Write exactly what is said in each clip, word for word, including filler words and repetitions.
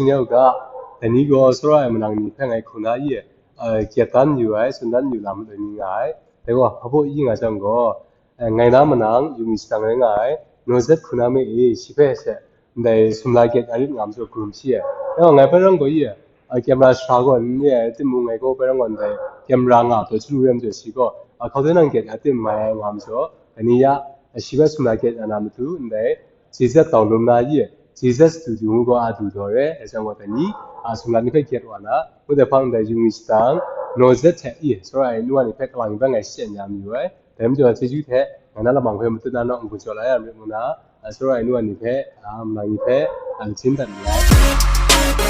Shing yau ga, dai ni gaw sara ai manang ni hpe ngai hku na i, eh, gyet dan yu ai, tsun dan yu lam loi mi nga ai. Dai gaw, hpa baw i nga jang gaw, eh, ngai na manang yu mi shadang rai nga ai, Nozet hku na me e, shi hpe she, ndai sumla gyet arit nga majaw, grum shi ai. Dai gaw, ngai hpe rang gaw i, eh, camera sara gaw n re ai, timung ngai gaw hpe rang gaw ndai camera nga taw chyalu re majaw, shi gaw, ah, hkau hte nang gyet a tim mai ai nga majaw, dai ni ya, ah, shi hpe sumla gyet na na matu, ndai, J Z Taw Lum na i, J Z Studio ngu gaw a du daw re, dai jang gaw dai ni, a, sumla ni hpe gyet wa na, ngu dai hpang dai yu mi shadang, Nozet hte i, sara ai nu wa ni hpe kalang bai ngai shachyen ya mayu ai, dai majaw chyeju hte, ngai na lamang hpe matut na naw n-gun jaw la ya rit ngu na, a, sara ai nu wa ni hpe, a, manang ni hpe, a, latsin dat nngai.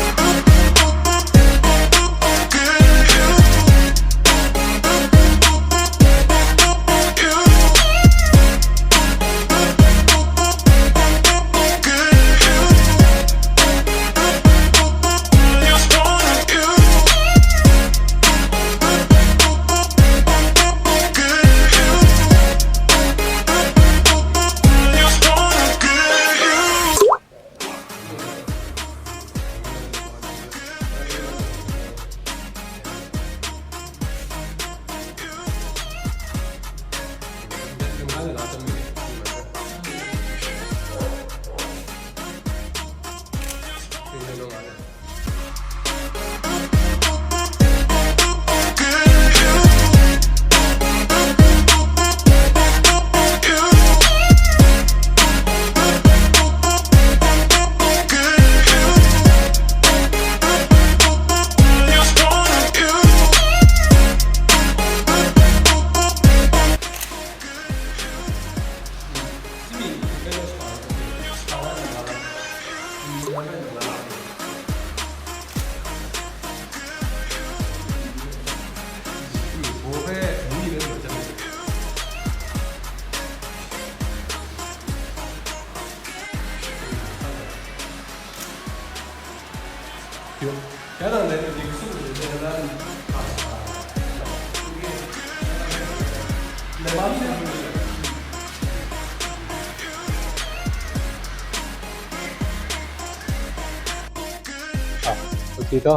Ah, okay to.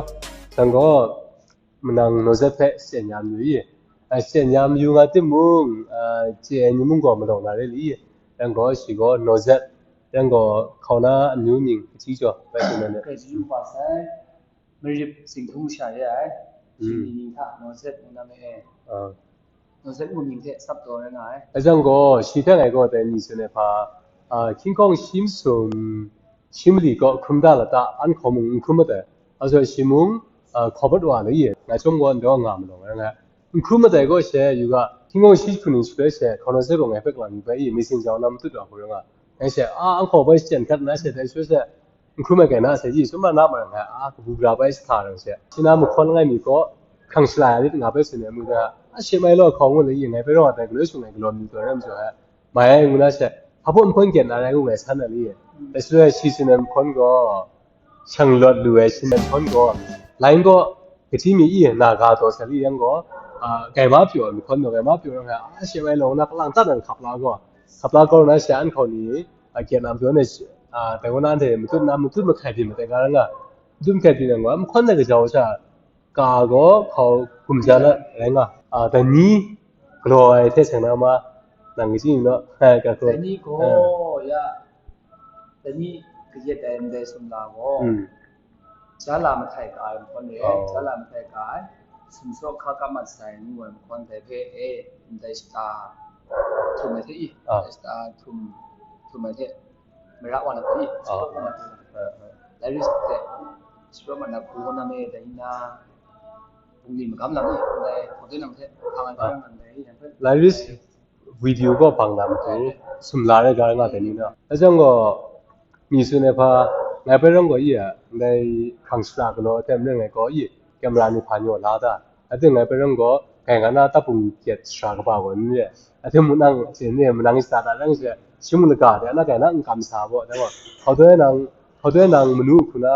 Shang gaw, manang Nozet hpe shachyen ya mayu i? A, shachyen ya mayu nga timung, a, chye ai ni mung gaw malawng na re li i? Yang gaw shi gaw Nozet, yang gaw hkau na amyu mying kaji jaw bai tsun na le. Kaji yu hpa sai, Marip Zinghtung masha re ai, Mm. Shingni ni hta Nozet ngu na me e. Ah. Nozet ngu mying hte tsap taw rai nga ai. Dai jang gaw, shi hte ngai gaw dai ni tsun ai hpa, a, King Kong shi masum, shi mali kaw hkrum da lata, an hkaw mung n hkrum mat ai. Aso shi mung, a, hkaw mat wa le i, ngai chyawm gaw ndai wa nga malawng rai nga ai. N hkrum mat ai gaw she, yu ga, King Kong shi hku ning shaloi she, hkaw na se gaw ngai hpe kalang mi bai i, mi sin jau na matut wa hku rai nga. Ngai she, a, an hkaw bai shachyen hkat nna she, dai shaloi she, n hkrum ai kai na she, i, sum na na ma rai nga ai, a, kabu gara bai sa hta rai she. Shi na mahkawn langai mi gaw, hkrang shala ai lit nga bai tsun ai mu da, a, she mai law hkaw ngu le i, ngai bai rawng a tai, galoi shung ai galaw mi taw rai majaw ai. Mai ai ngu na she, hpa baw mahkawn gyet na rai ngu ngai san ai ni? Dai shaloi shi tsun ai mahkawn gaw, shang lawt lu ai shi mahkawn gaw, lain gaw, kahti mi i na ga taw sa li yang gaw, a, gaima pyaw ai mahkawn gaw, gaima pyaw rai nga, a, she ai law na kalang tat ai hkap la gaw, hkap la gaw na she an hkaw ni, a, gyet na pyaw na, a, dai gaw na anhte matut na, matut mahkai byin matai ga rai nga, matut mahkai byin yang gaw, mahkawn na kajau sha, ka gaw hkau gumja na rai nga. A, dai ni galaw ai hte seng na ma, nang kaji ni naw, ai, ka gaw. Dai ni gaw, ya, dai ni kayat ai ndai sumla gaw, Mm. ja la mahtai ka ai mahkawn re, Oh. ja la mahtai ka ai, sumsawk hka kap mat sai ngu ai mahkawn dai hpe, e, ndai shata htum ai hte i, Ah. ndai shata htum, htum ai hte, mara wa na hku i, Ah. shapraw wa na hku. Ah, ah. Lairis hte, shapraw wa na hku na me dai na, bungli magam lam i, ndai hkawhte nang hte hpang ai Ah. hkawhte nang dai i, yang hpe Lairis dai video gaw hpang na matu, Dai. sumla rai ga nga dai ni na. Dai jang gaw, mi tsun ai hpa, ngai bai rawng gaw i a, ndai hkrang shara galaw ai hte maren ngai gaw i, camera ni hpa ni wa la ta? Ating ngai bai rawng gaw, kai nga na tapung gyet shara kaba gaw n re. Ating mu nang, hte ni, manang shata ta rang she, shi mu laga de, na kai na n kam sa baw, dai gaw, hkau doi nang, hkau doi nang manu hku na,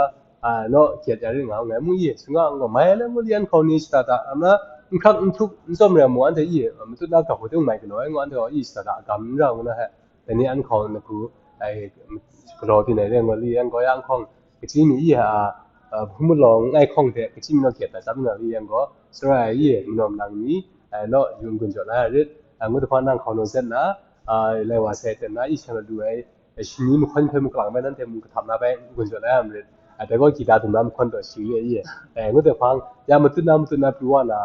a, naw, gyet ya rit nga, ngai mu ye, sung nga, n gaw, mai ai le ngu li an hkau ni shata ta, am na, n hkrak n htuk, n tsawm re mu, anhte i, matut na gap hku ting mai galaw ai ngu, anhte gaw i shata ta, a gam n ra ngu na he, dai ni an hkau na hku, ai, galaw byin ai le ngu li, an gaw ya n hkawng, kaji mi i ha, Hpung malawng ngai hkawng hte kachyi manaw hkyet dat tam na ri yang gaw, tsawra ai i, manaw manang ni, naw yu n-gun jaw la ai rit. Ngut hpa nang hkau naw zet na, lai wa sai ten na i shan lu ai, shani mahkawn hpe makalang bai nanhte mung kahtap na bai n-gun jaw la ai rit. Dai gaw kita dum na mahkawn taw shi re i, ngut hpang ya matut na matut na pru wa na,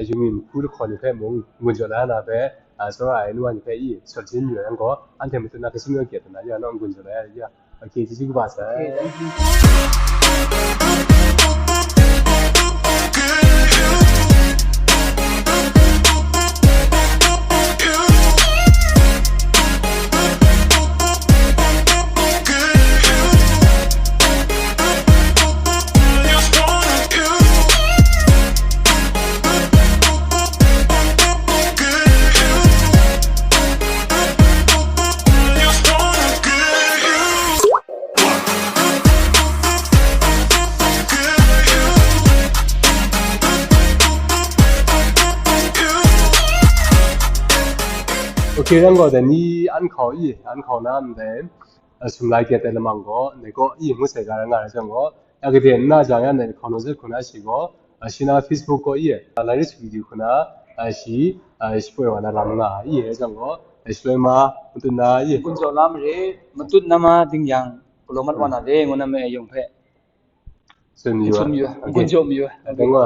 yungmin hku lahkawn ni hpe mung n-gun jaw la na bai, tsawra ai nu wa ni hpe i, sawt jin yu yang gaw, anhte matut na kachyi manaw hkyet dat na ya naw n-gun jaw la ai ya. Okay, chyeju kaba sai. Okay, rang gaw, dai ni an hkau i, an hkau na ndai, sumlai hkyet ai lamang gaw, ndai gaw i ngut sai ga rai nga rai jang gaw, ya gade nna jang ya ndai hkau naw zet hku na shi gaw, shi na Facebook gaw i, lai rit su di hku na, shi, shi poi wa na lam nga i rai jang gaw, shi loi ma, matut na i. N-gun jaw la mare, matut na ma ding yang, galaw mat wa na le, ngu na me yawng hpe. Tsun mayu ai. Tsun mayu ai. Okay. N-gun jaw mayu ai. Dang wa.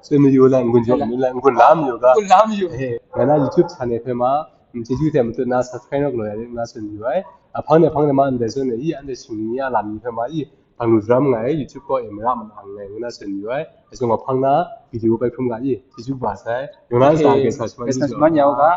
Tsun mayu la, n-gun jaw mayu la, n-gun la mayu ga. N-gun la mayu. Eh, ngai na YouTube channel hpe ma, mm, chyeju hte matut na subscribe rawt galaw ya rit nna tsun mayu ai. Ahpang de, ahpang de ma ndai zawn e, i, anhte shingni ni a lam ni hpe ma, i, hpang lu daram nngai, YouTube kaw e mara manang nngai, ngu na tsun mayu ai. Azawn gaw hpang na video bai hkrum ga i, chyeju kaba sai. Yawng na sa, okay, kesa shaman, kesa shaman ya u ga.